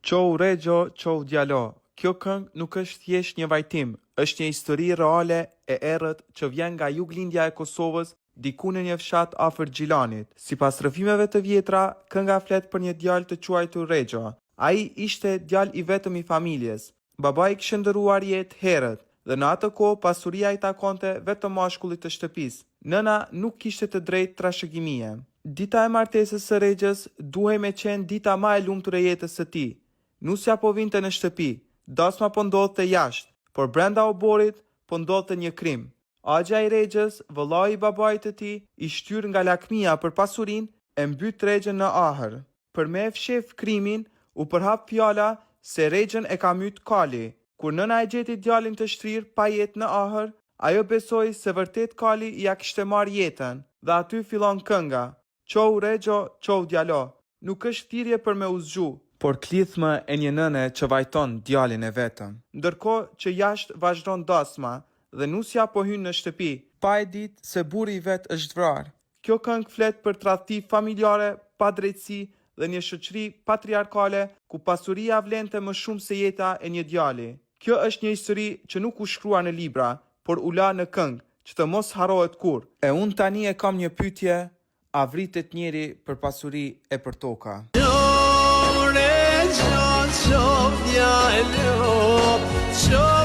Çohu Rexho, çohu djalo. Kjo këngë nuk është thjesht një vajtim, është një histori reale e errët që vjen nga juglindja e Kosovës, diku në një fshat afër Gjilanit. Sipas rrëfimeve të vjetra, kënga flet për një djalë të quajtur Rexho. Ai ishte djalë i vetëm i familjes. Babai kishte ndërruar jetë herët dhe në atë kohë pasuria i takonte vetëm mashkullit të shtëpisë. Nëna nuk kishte të drejtë trashëgimie. Dita e martesës së Rexhës duhej me qenë dita ma e lumtur e jetës së tij. Nusja po vinte në shtëpi, dasma po ndodhte jashtë, por brenda oborrit po ndodhte një krim. Axha i Rexhës, vëllai i babait të tij, i shtyrë nga lakmia për pasurinë, e mbyt Rexhën në ahër. Për me e fshef krimin, u përhap fjala se Rexhën e ka myt kali. Kur nëna e gjeti djalin të shtrirë pa jetë në ahër, ajo besoi se vërtet kali ia kishte marrë jetën. Dhe aty fillon kënga. Çohu Rexho, çohu djalo. Nuk është thirrje për me u zgju. Por klithmë e një nëne që vajton djalin e vetëm. Ndërkohë që jashtë vazhdon dasma dhe nusja po hyn në shtëpi. Pa e ditë se burri i vet është vrarë. Kjo këngë flet për tradhti familjare, padrejtësi dhe një shoqëri patriarkale ku pasuria vlente më shumë se jeta e një djali. Kjo është një histori që nuk u shkrua në libra, por u la në këngë, që të mos harrohet kurrë. E unë tani e kam një pyetje, a vritet njeri për pasuri e për toka? Ço Rexho ço djalo ço.